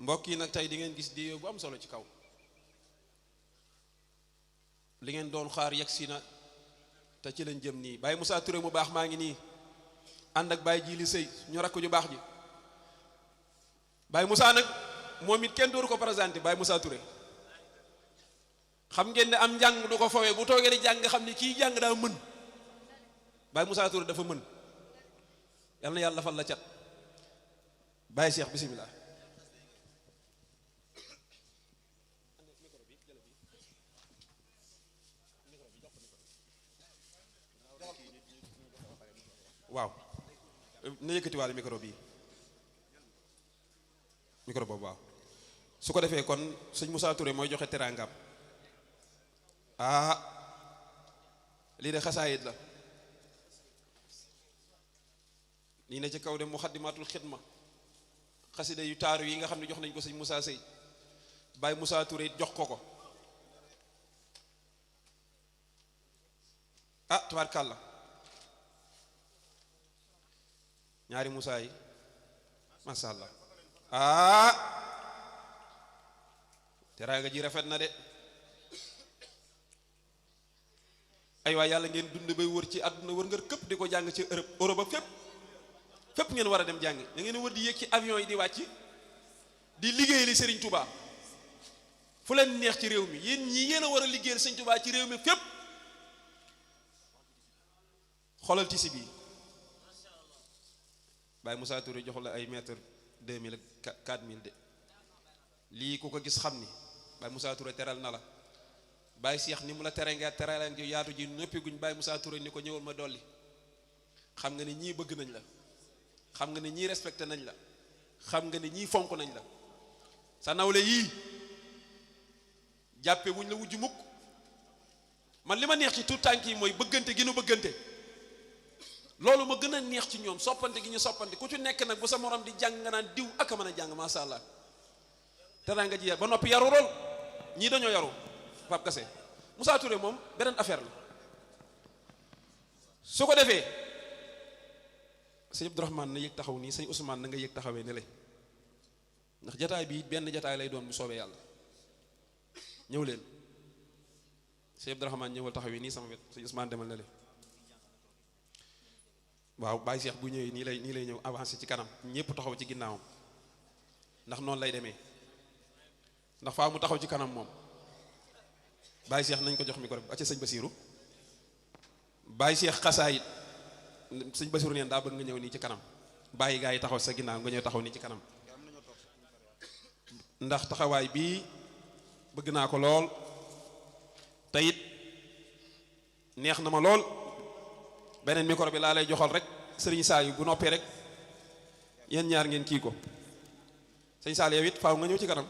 mbokk yi nag tey di ngeen gis di bu am solo ci kaw li ngeen doon xaar yegsi na te ci lañ jëm nii Baye Moussa Touré mu baax maa ngi nii ànd ak Baye Jili Sëy ñu rakk ju baax ji Baye Moussa nag moom it kenn dooru ko présenté Baye Moussa Touré xam ngeen ne am njàng du ko fawee bu toogee di jàng nga xam ne kii jàng daa mën Baye Moussa Touré dafa mën yal na yàlla fal la cat Baye Cheikh bisimilah. waaw na yëkkati waale micro bi micro boobu waaw su ko defee kon sëñ Moussa Touré mooy joxe teraangam ah lii de xasaayit la lii ne ci kaw de muxaddimatul xidma xasida yu taaru yi nga xam ne jox nañ ko sëñ Moussa Sey Baye Moussa Touré jox ko ko ah tubaarkàlla ñaari Moussa yi masha Allah ah teraanga ji rafet na de ay waay yàlla ngeen dund bay wër ci àdduna wër nga këpp di ko jàng ci Europe ak fépp ngeen war a dem jàng da ngeen wër di yéeg ci avion yi di wàcc di liggéey li Serigne Touba fu leen neex ci réew mi yéen ñii yéen a war a liggéeyal Serigne Touba ci réew mi fépp xoolal tisi bii Baye Moussa Touré jox la ay mètre 2000 ak 4000 de lii ku ko gis xam ni Baye Moussa Touré teral na la Baye Cheikh ni mu la tere nga teraleen ji yaatu ji noppi guñ Baye Moussa Touré ni ko ñëwal ma dolli xam nga ni ñii bëgg nañ la xam nga ni ñii respecté nañ la xam nga ni ñii fonk nañ la sa nawle yii jàppe wuñ la wujj mukk man li ma neex ci tout tànk yi mooy bëggante gi nu bëggante loolu ma gën a neex ci ñoom soppante gi ñu soppante ku ci nekk nag bu sa morom di jàng nga naan diw ak a mën a jàng masha Allah teraanga ji ba noppi yaru lool ñii dañoo yaru Pape Kassé Moussa Touré moom beneen affaire la su ko defee sëñ Abdourahmane na yëg taxaw nii sëñ Ousmane na nga yëg taxawee ne le ndax jataay bi benn jataay lay doon bu soobee yàlla ñëw leen sëñ Abdourahmane ñëwal taxawee nii sama wet sëñ Ousmane demal ne le waaw Baye Cheikh bu ñëwee nii lay ñëw avancé ci kanam ñëpp taxaw ci ginnaawam ndax noonu lay demee ndax faa mu taxaw ci kanam moom Baye Cheikh nañ ko jox micro bi acca sëñ Basirou Baye Cheikh xasaayit sëñ Basirou neen daa bëgg nga ñëw nii ci kanam bàyyi gaa yi taxaw sa ginnaaw nga ñëw taxaw nii ci kanam ndax taxawaay bii bëgg naa ko lool te it neex na ma lool beneen micro bi laa lay joxal rek sëriñ Saliou bu noppee rek yéen ñaar ngeen kii ko sëñ Saliou yow it faaw nga ñëw ci kanam